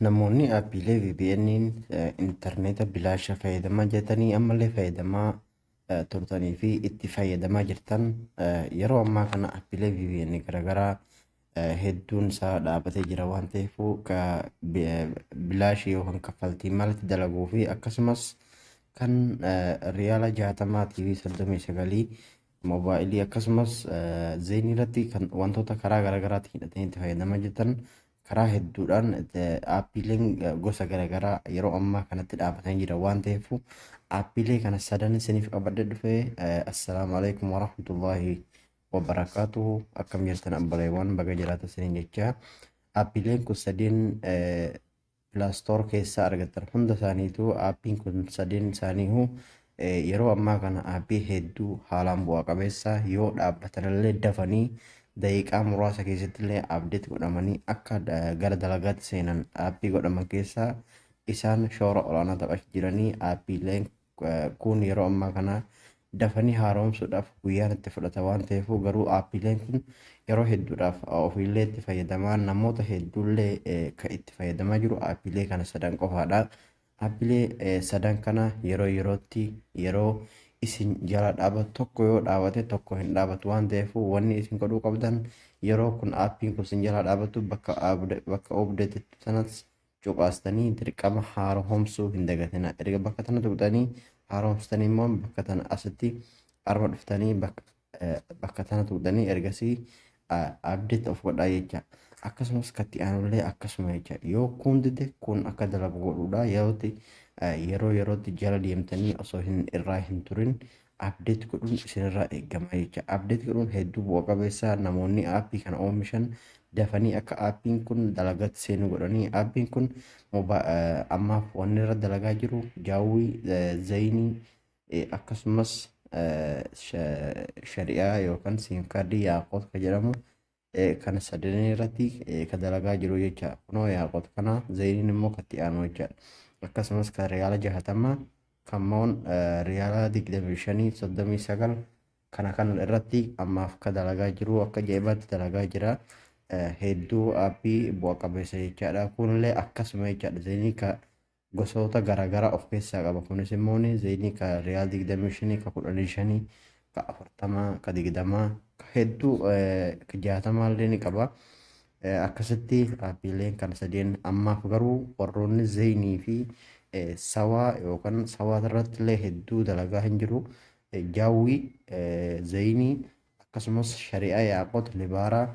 Namoonni aappiilee VPN'n intarneeta bilaasha fayyadamaa jirtanii ammallee fayyadamaa turtanii fi itti fayyadamaa jirtan, yeroo ammaa kana aappiilee VPN garaagaraa hedduun isaa dhaabatee jira waan ta'eef, bilaashii yookaan kaffaltii malitti dalaguu fi akkasumas kan riyaala 60 fi 39 moobaayilii akkasumas Zain irratti kan wantoota karaa garaagaraatiin hidhatanii itti fayyadamaa jirtan, karaa hedduudhaan aappiileen gosa garaagaraa yeroo ammaa kanatti dhaabatanii jira waan ta'eef, aappiilee kana sadan isiniif qabadhee dhufee. Assalaamu alaikum warahmatullaahi wabarakaatuhu. Akkam jirtan obboleewwan? Baga jiraata isiniin jecha. Aappiileen kun sadeen Play Store keessaa argattan hunda isaaniitu, aappiin kun sadeen isaaniihu yeroo ammaa kana aappii hedduu haalaan bu'a qabeessa, yoo dhaabbatanillee dafanii daqiiqaa muraasa keessatti illee update godhamanii akka gara dalagaatti seenan aappii godhaman keessaa isaan shoora olaanaa taphachaa jiranii. Aappiileen kun yeroo ammaa kana dafanii haaromsuudhaaf guyyaan itti fudhata waan ta'eef, garuu aappiileen kun yeroo hedduudhaaf ofiillee itti fayyadamaa, namoota hedduullee kan itti fayyadamaa jiru aappiilee kana sadan qofaadha. Aappiilee sadan kana yeroo yerootti yeroo isin jala dhaabatu, tokko yoo dhaabate tokko hin dhaabatu waan ta'eef, wanni isin godhuu qabdan yeroo kun aappiin kun isin jala dhaabatu bakka update sanas cuqaastanii dirqama haaromsuu hin dagatina. Erga bakka tana tuqxanii haaromsitanii immoo bakka tana asitti arma dhuftanii bakka tana tuqxanii ergasii update of godhaa jecha. Akkasumas katti aanullee akkasuma jecha. Yoo kun dide kun akka dalagu godhuudha. Yerootti yeroo yerootti jala deemtanii osoo hin irraa hin turin update godhuun isinirraa eegama jecha. Update godhuun hedduu bu'a qabeessa. Namoonni aappii kana oomishan dafanii akka aappiin kun dalagatti seenu godhanii, aappiin kun ammaaf wanni irra dalagaa jiru Jawwy, Zainii, akkasumas shari'aa yookaan SIM kaardii Yaaqoot kan jedhamu kana sadan irratti kan dalagaa jiru jecha. Kunoo Yaaqoot kana, Zainiin immoo katti aanu jechaadha. Akkasumas kan riyaala 60, kammoon riyaala 25, 39 kana kana irratti ammaaf ka dalagaa jiru akka ajaa'ibaatti dalagaa jira. Hedduu aappii bu'a qabeessa jechaadha. Kunillee akkasuma jechaadha. Zainii ka gosoota garaagaraa of keessaa qaba. Kunis immoo Zainii ka riyaal 25, ka 15, ka 40, ka 20, ka hedduu ka 60 illee ni qaba. Akkasitti aappiileen kana sadeen ammaaf garuu warroonni Zainii fi sawaa yookaan sawaa irratti illee hedduu dalagaa hin jiru. Jawwy, Zainii akkasumas shari'aa Yaaqoot Libaaraa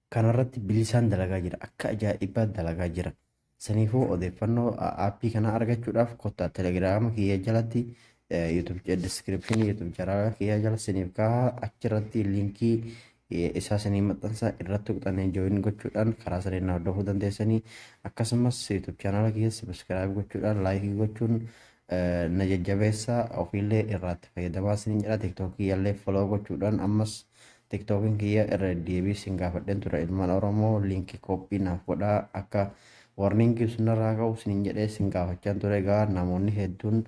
kanarratti bilisaan dalagaa jira. Akka ajaa'ibaa dalagaa jira. Saniifuu odeeffannoo aappii kana argachuudhaaf kottaa Telegiraama kiyya jalatti, YouTube descriptionii YouTube channel kiyya jala siniif kaa'aa, achirratti liinkii isaa sinii maxxansa, irratti tuqxanii join gochuudhaan karaa saniin na hordofuu dandeessanii. Akkasumas YouTube channel kiyya subscribe gochuudhaan, likeii gochuun na jajjabeessa, ofiillee irraatti fayyadamaa siniin jedha. TikTokii illee follow gochuudhaan, ammas TikTokiin kiyya irra deebii sin gaafadheen ture, ilmaan Oromoo liinkii copy naaf godhaa akka warningii sunirraa ka'u siniin jedhee sin gaafachaa ture. Egaa namoonni hedduun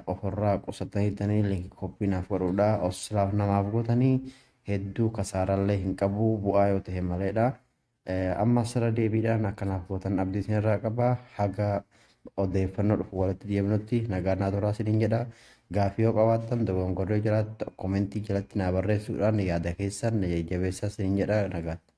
ofirraa qusatanii liinkii copy naaf godhuudha osoo namaaf gootanii hedduu kasaaraallee hin qabu, bu'aa yoo ta'e maleedha. Amma asirra deebiidhaan akkanaaf gootan abdii isinirraa qaba. Haga odeeffannoo dhufu walitti deemnutti nagaa naa turaa isiniin jedha. Gaaffii yoo qabaattan, dogongorri yoo jiraatu commentii jalatti naa barreessuudhaan yaada keessan na jajjabeessaa isiniin jedha. Nagaatti.